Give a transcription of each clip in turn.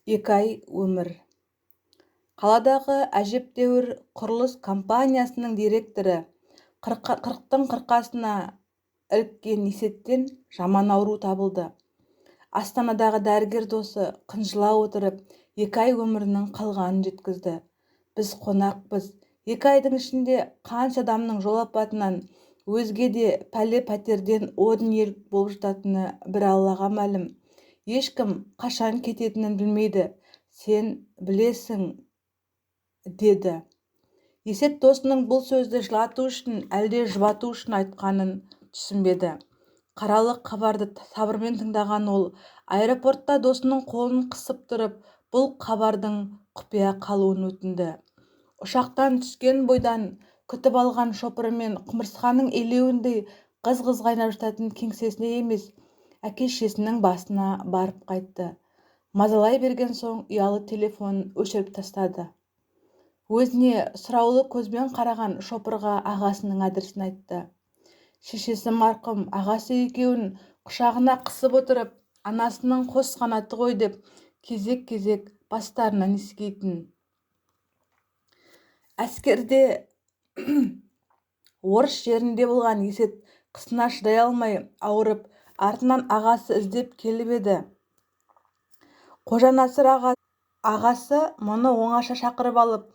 2 ай өмір. Қаладағы әжептәуір құрылыс компаниясының директоры, 40-тың қырқасына іліккен Есеттен жаман ауру табылды. Астанадағы дәрігер досы қынжыла отырып, 2 ай өмірінің қалғанын жеткізді. Біз қонақпыз. 2 айдың ішінде қанша адамның жол апатынан, өзге де пәле-пәтерден о дүниелік болып жататыны бір Аллаға мәлім. Ешкім қашан кететінін білмейді. Сен білесің, деді. Есет досының бұл сөзді жылату үшін, әлде жұбату үшін айтқанын түсінбеді. Қаралы хабарды сабырмен тыңдаған ол аэропортта досының қолын қысып тұрып, бұл хабардың құпия қалуын өтінді. Ұшақтан түскен бойдан күтіп алған шопырымен құмырсқаның илеуіндей ғыз-ғыз қайнап жататын кеңсесіне емес, әке-шешесінің басына барып қайтты. Мазалай берген соң ұялы телефонын өшіріп тастады. Өзіне сұраулы көзбен қараған шопырға ағасының адресін айтты. Шешесі марқұм, ағасы екеуін құшағына қысып отырып, анасының қос қанаты ғой деп кезек-кезек бастарынан иіскейтін. Әскерде орыс жерінде болған Есет қысына шыдай алмай ауырып, артынан ағасы іздеп келіп еді. Қожанасыр ағасы мұны оңаша шақырып алып,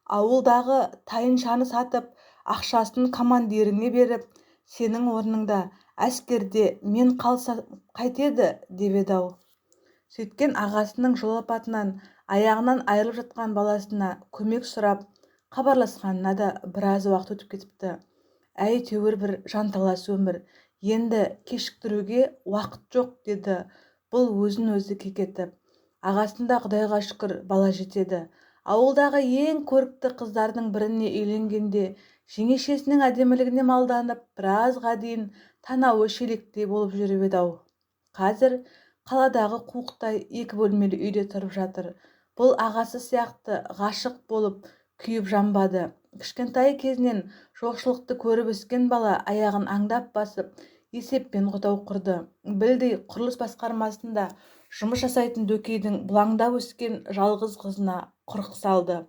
ауылдағы тайыншаны сатып, ақшасын командиріңе беріп, сенің орныңда әскерде мен қалсам қайтеді деп еді-ау. Сөйткен ағасының жол апатынан аяғынан айырылып жатқан баласына көмек сұрап хабарласқанына да біраз уақыт өтіп кетіпті. Әйтеуір бір жанталас өмір. Енді кешіктіруге уақыт жоқ, деді бұл өзін-өзі кекетіп. Ағасында, Құдайға шүкір, бала жетеді. Ауылдағы ең көрікті қыздардың біріне үйленгенде жеңешесінің әдемілігіне малданып, біразға дейін танауы шелектей болып жүріп еді-ау. Қазір қаладағы қуықтай екі бөлмелі үйде тұрып жатыр. Бұл ағасы сияқты ғашық болып күйіп-жанбады. Кішкентай кезінен жоқшылықты көріп өскен бала аяғын аңдап басып, есеппен отау құрды. Білдей құрылыс басқармасында жұмыс жасайтын Дөкейдің бұлаңдап өскен жалғыз қызына құрық салды.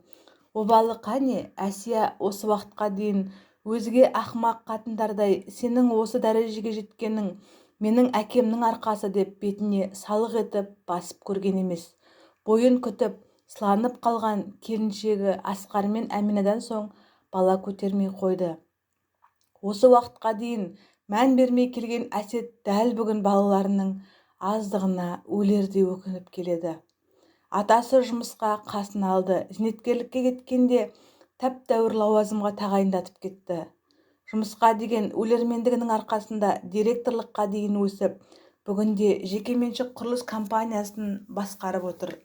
Обалы қане, Әсия осы уақытқа дейін өзге ақымақ қатындардай сенің осы дәрежеге жеткенің менің әкемнің арқасы деп бетіне салық етіп басып көрген емес. Бойын күтіп, сыланып қалған келіншегі Асқар мен Әминадан соң бала көтермей қойды. Осы уақытқа дейін мән бермей келген Әсет дәл бүгін балаларының аздығына өлердей өкініп келеді. Атасы жұмысқа қасына алды. Зейнеткерлікке кеткенде тәп-тәуір лауазымға тағайындатып кетті. Жұмысқа деген өлермендігінің арқасында директорлыққа дейін өсіп, бүгінде жекеменшік құрылыс компаниясын басқарып отыр.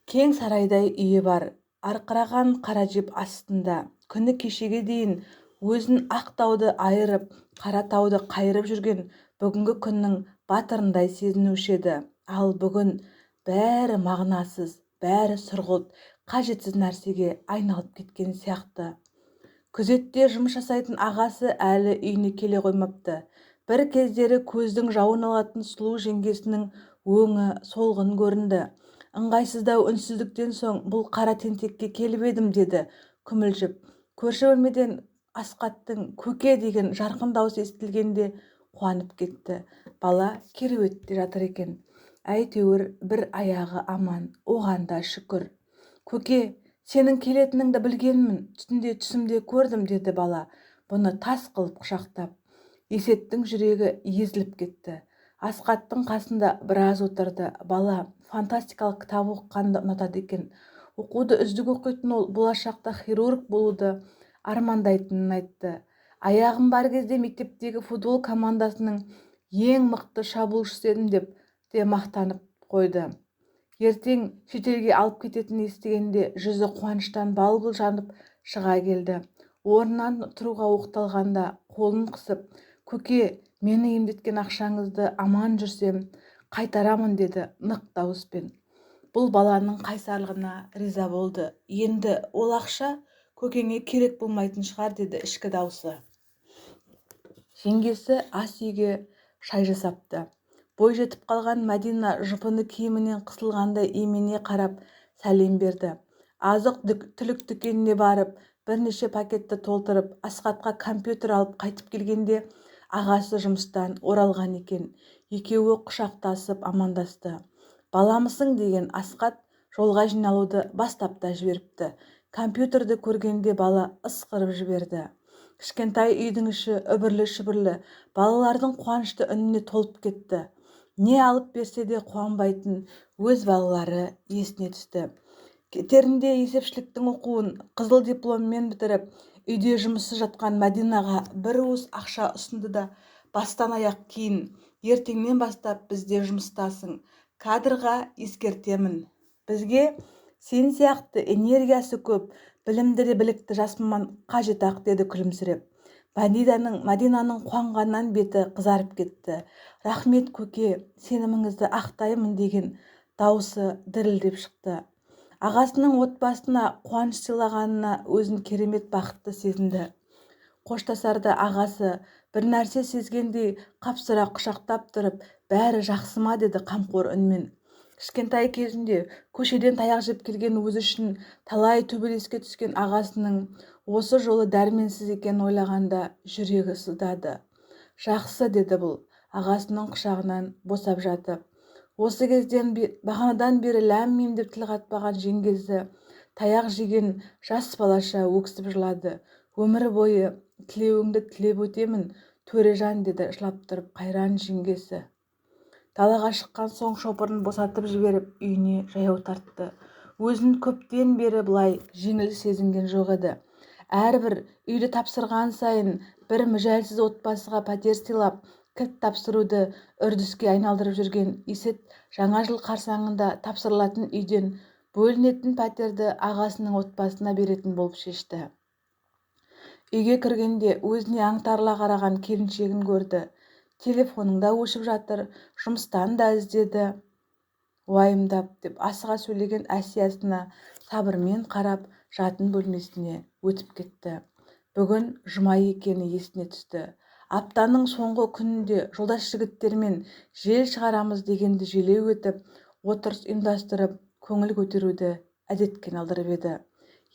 Кең сарайдай үйі бар. Арқыраған қара джип астында. Күні кешеге дейін өзін ақ тауды айырып, қара тауды қайырып жүрген бүгінгі күннің батырындай сезінуші еді. Ал бүгін бәрі мағынасыз, бәрі сұрғылт, қажетсіз нәрсеге айналып кеткен сияқты. Күзетте жұмыс жасайтын ағасы әлі үйіне келе қоймапты. Бір кездері көздің жауын алатын сұлу жеңгесінің өңі солғын көрінді. Ыңғайсыздау үнсіздіктен соң, бұл қара тентекке келіп едім, деді күмілжіп. Көрші бөлмеден Асқаттың «Көке» деген жарқын даусы естілгенде қуанып кетті. Бала кереуетте жатыр екен. Әйтеуір бір аяғы аман, оған да шүкір. Көке, сенің келетініңді білгенмін, түнде түсімде көрдім, деді бала бұны тас қылып құшақтап. Есеттің жүрегі езіліп кетті. Асқаттың қасында біраз отырды. Бала фантастикалық кітап оқығанды ұнатады екен. Оқуды үздік оқитын ол болашақта хирург болуды армандайтынын айтты. Аяғым бар кезде мектептегі футбол командасының ең мықты шабуылшысы едім деп те мақтанып қойды. Ертең шетелге алып кететінін естігенде жүзі қуаныштан бал-бұл жанып шыға келді. Орнынан тұруға оқталғанда қолын қысып, көке, мені емдеткен ақшаңызды аман жүрсем қайтарамын, деді нық дауыспен. Бұл баланың қайсарлығына риза болды. Енді ол ақша көкеңе керек болмайтын шығар, деді ішкі даусы. Жеңгесі ас үйге шай жасапты. Бой жетіп қалған Мәдина жұпыны киімінен қысылғандай имене қарап сәлем берді. Азық-түлік дүкеніне барып, бірнеше пакетті толтырып, Асхатқа компьютер алып қайтып келгенде ағасы жұмыстан оралған екен. Екеуі құшақтасып амандасты. Баламысың деген Асхат жолға жиналуды бастап та жіберіпті. Компьютерді көргенде бала ысқырып жіберді. Кішкентай үйдің іші үбірлі-шүбірлі балалардың қуанышты үніне толып кетті. Не алып берсе де қуанбайтын өз балалары есіне түсті. Кетерінде есепшіліктің оқуын қызыл дипломмен бітіріп, үйде жұмыссыз жатқан Мәдинаға бір уыс ақша ұсынды да, бастан аяқ киін, ертеңнен бастап бізде жұмыстасың, кадрға ескертемін. Бізге сен сияқты энергиясы көп, білімді де білікті жас маман қажет-ақ, деді күлімсіреп. Мәдинаның қуанғаннан беті қызарып кетті. Рахмет, көке, сеніміңізді ақтаймын, деген даусы дірілдеп шықты. Ағасының отбасына қуаныш сыйлағанына өзін керемет бақытты сезінді. Қоштасарда ағасы бір нәрсе сезгендей қапсыра құшақтап тұрып, бәрі жақсы ма, деді қамқор үнмен. Кішкентай кезінде көшеден таяқ жеп келген өзі үшін талай төбелеске түскен ағасының осы жолы дәрменсіз екенін ойлағанда жүрегі сыздады. Жақсы, деді бұл, ағасының құшағынан босап жатып. Осы кезден бағанадан бері ләм-мим деп тіл қатпаған жеңгесі таяқ жеген жас балаша өксіп жылады. Өмір бойы тілеуіңді тілеп өтемін, Төрежан, деді жылап тұрып қайран жеңгесі. Далаға шыққан соң шопырын босатып жіберіп, үйіне жаяу тартты. Өзін көптен бері бұлай жеңіл сезінген жоқ еді. Әрбір үйді тапсырған сайын бір мүжәлсіз отбасыға пәтер сыйлап, кілт тапсыруды үрдіске айналдырып жүрген Есет жаңа жыл қарсаңында тапсырылатын үйден бөлінетін пәтерді ағасының отбасына беретін болып шешті. Үйге кіргенде өзіне аңтарыла қараған келіншегін көрді. Телефоның да өшіп жатыр, жұмыстан да іздеді уайымдап, деп асыға сөйлеген Әсиясына сабырмен қарап, жатын бөлмесіне өтіп кетті. Бүгін жұма екені есіне түсті. Аптаның соңғы күнінде жолдас жігіттермен жел шығарамыз дегенді желеу етіп, отырыс ұйымдастырып, көңіл көтеруді әдетке айналдырып еді.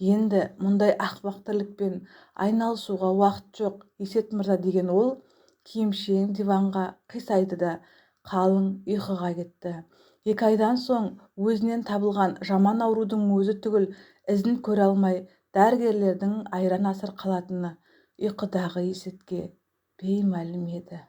Енді мұндай ақымақ тірлікпен айналысуға уақыт жоқ, Есет мырза, деген ол киімшең диванға қисайды да қалың ұйқыға кетті. 2 айдан соң өзінен табылған жаман аурудың өзі түгіл ізін көре алмай, дәрігерлердің айран-асыр қалатыны ұйқыдағы Есетке беймәлім еді.